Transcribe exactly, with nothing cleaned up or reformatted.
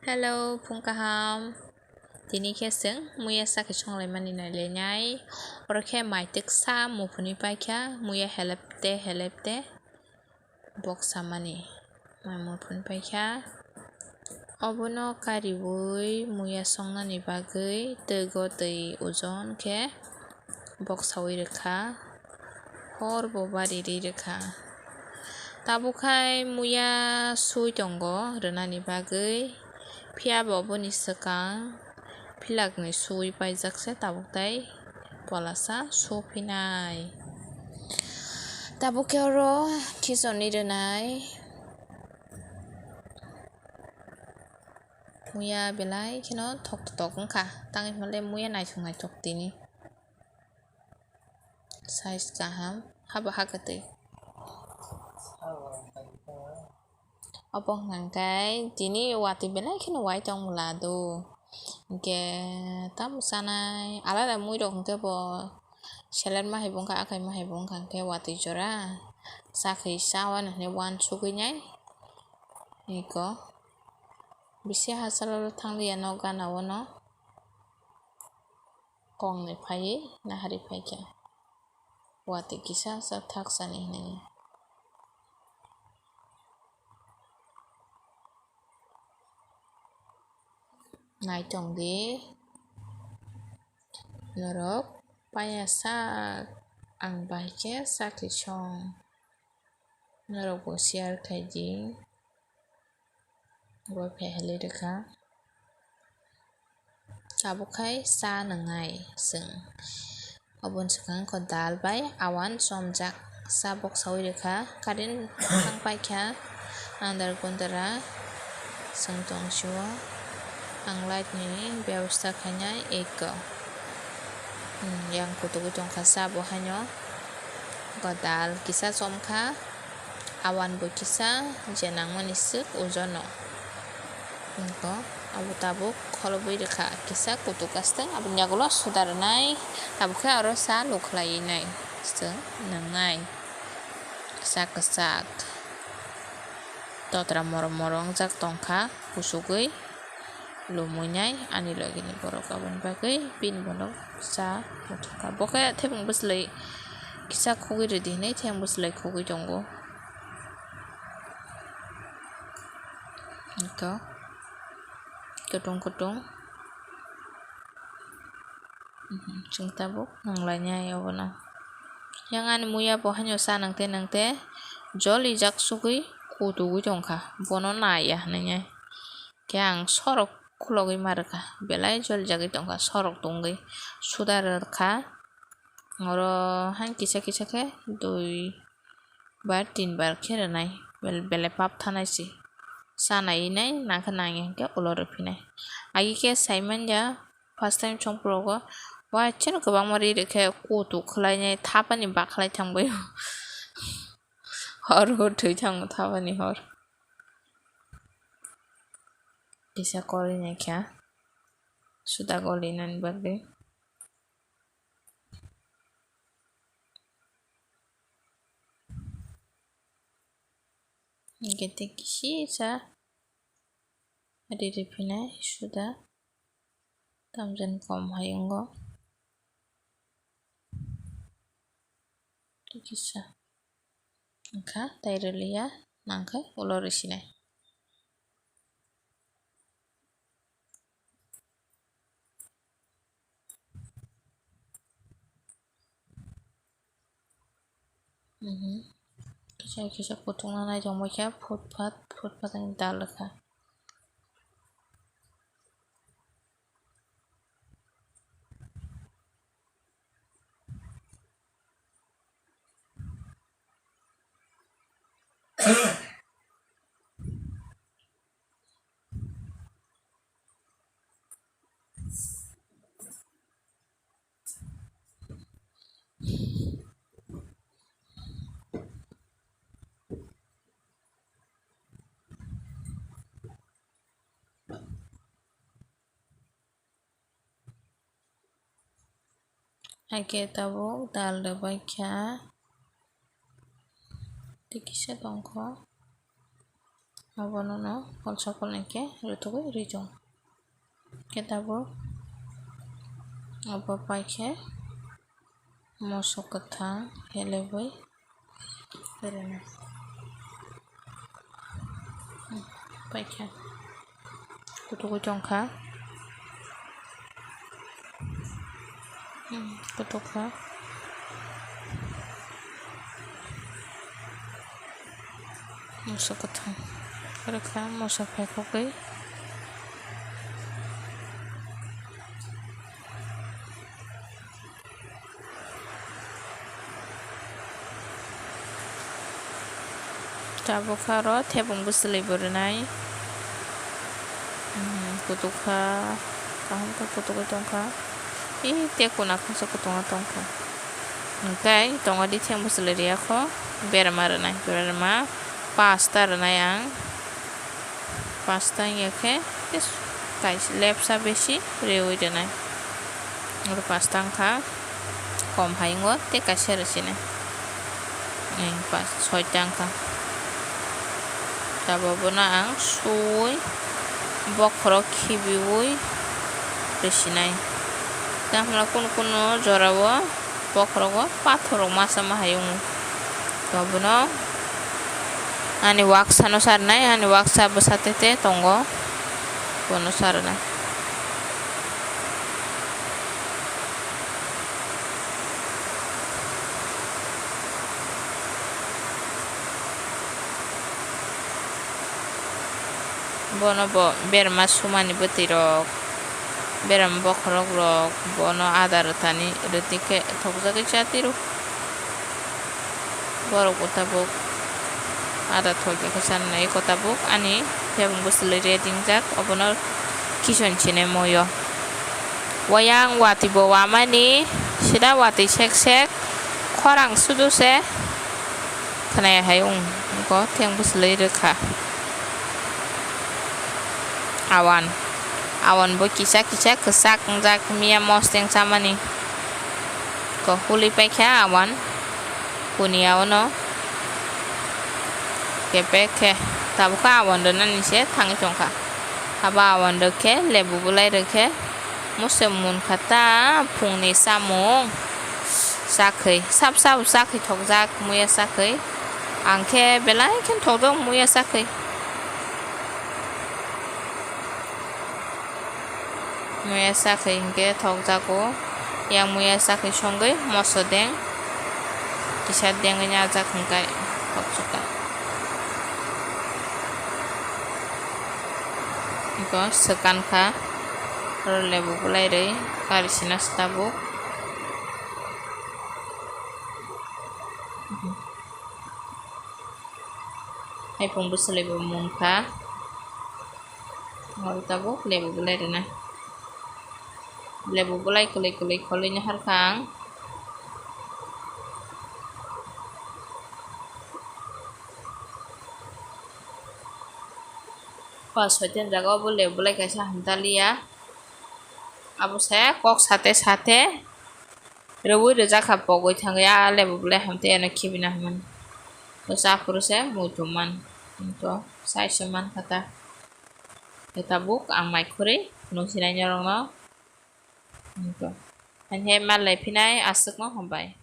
Hello, phung kaham. Tini khe chwng muya sakhi songlaimani nailainai. Oro khe mai twksa muphunwi paikha, muya helepte helepte boksamani mai muphunwi paikha. Obono kariui muya songnani bagwi twgo twi ojon khe boksaui rwkha, hor bo bari ri rwkha. Tabuk khai muya sui tongo rwnani bagwi, phiya bo boni swkang philakni sui paijak se tabuk tai polasa suphinai. Tabuk khe oro khichorni rwnai. Muya belai kheno thok tok wngkha, tangwi hwnle muya naithok naithok tini. Size kaham, habo ha kwtwi. Obo hwnkha khe tini watwi belai kheno wai tong mula do. Hinkhe tamo chanai alada muirok hinkhe bo selet ma hai bo wngkha, akai ma hai bo wngkha, hinkhe watwi jora chakhi cha wano hinwi uansugwi nai. Eko bisi hachalo thanglia nok gana o no. Kongni phaiwi nahari phaikha. Watwi kisa sa thak sani hinwi. Naitong di. Norok paya sak ang bai khe sakhi song. Norok bo share khai di. Bo phehelwi rwkha. Tabuk khai cha nwngnai chwng. Oboni swkang kho dal bai awan chomjak. Cha boksaui rwkha. Current thang paikha. Andar kundara chwng tong sio. Ang light ni bebosta khainai eko. Hmm, yang kutugui tongkha cha bo haino. Kho dal kisa chomkha. Awan bo kisa je nangmani swk ojono. Eko abo tabuk kholobwi rwkha kisa kutuk kasteng, aboni yagulo suda rwnai, tabuk khe oro cha lukhlaiwi nai chwng nwngnai. Kisa kwchak totra morom morom wngjak tongkha kuchugwi. Lumui nai ani logi ni borok, aboni bagwi bini bono cha muchungkha. Bo khe thebung bwslai kisa khugwi rwdi hinwi thebung bwslai khugwi tongo. Eko kutung kutung. Mhm, chwng tabuk nanglainai obono. Yang ani muya bo haino cha nangte nangte jolijak sugwi kutugwi tongkha, bono naiya hinwi. Khe ang sorok khulogwi ma rwkha, belai jolijagwi tongkha, sorok tongwi suda rwkha. Oro haino kisa kisa khe dui bar tin bar khe rwnai, bel-, belai pap thanai se. Chanai nai nangkhe nangya hinkhe ulo rwphinai. Agi khe saimanya first time chongphuru rogo waisano kwbangma ri rwkhe kutuk khwlainai thapani bakhlai thangbai. Hor hor thwi thango thapani hor. Kisa kori naikha suda goli nani bagwi. Hinkhe tei kisa riri phinai suda tamjani kom hai wngo. Tei kisa wngkha tei rwliya nangkhe ulo rwsinai. Mhm. Kisa kisa kutung nai tongmani khe phut phat phut phat wngwi dal rwkha. Hakhe tabuk dal rwbaikha, tei kisa tongkho. Abono no kolsa kolnwi khe rutugwi rwi chong. Khe tabuk abo paikhe moso kwthang helebwi rwnai. Paikhe kutukwi tongkha. Kutukha. Moso kwthang rwkha, moso phaikokgwi. Tabukha oro thebung bwswlwi bo rwnai. Kutukha, kaham khe kutukwi tongkha. Ee, tei kuna khungsa kutungo tongkha. Hwnkhe tongo di theng bwswlwi riyakho, berma rwnai, berma pasta rwnai ang. Pasta wngya khe kaisa lepsa besi riwi rwnai. Oro pasta wngkha, kom hai wngo tei kaisa rw sinai. Soita wngkha. Tabuk bono ang suwi bokhorok khibiwi rw sinai. Tamo kunu kunu jorao bokhorogo pathorrok masa ma hai wngo. To bono ani waksano sarnai, ani waksa bwsa tete tongo, bono sarnai. Bono bo berma sumani bwtwi rok, berma bokhorok rok, bono ada rwtani rwtwi khe thokjagwi chatwi rw. Borok bo tabuk ada thokya khe chanai, eko tabuk ani thebung bwswlwi redingjak, obono kison sinai moyo. Wayang watwi bo wamani sida watwi sek sek khorang sudu se. Khwnaya hai wng, eko theng bwswlwi rwkha. Awan, awan bo kisa kisa kwchak wngjak miya mosteng chamani. Eko hului paikha awan, kuniya ono kepek khe tabukhe awan rwnani se thangwi tongkha. Abo awan rwkhe lebu bwlai rwkhe. Mose munkha ta phungni chamung chakhwi, sab sabo chakhwi thokjak muya chakhwi. Ang khe belai khe thokjak muya chakhwi. Muya chakhwi hinkhe thokjago. Yang muya chakhwi songwi moso deng kisa dengwi najak hinkhai thokjak. Eko swkan kha, oro lebu bwlai rwi kari sina se tabuk. Haipung bwswlwi bo munkha, oro tabuk lebu bwlai rwna. Lebu bwlai kwlwi kwlwi kholwi naharkha ang. Pas hoiten jaga obo lebu bwlai kaisa hamtaliya. Abo se kok sate sate rwui rwjak kha pogwi thangwi a lebu bwlai hamtwi ano khibina hwnmani. Bwsa aphuru se muitu man to sai se man kha ta. Tabuk ang mai khurui phunuk sinai norokno. Haini malai phinai aswkno hambai.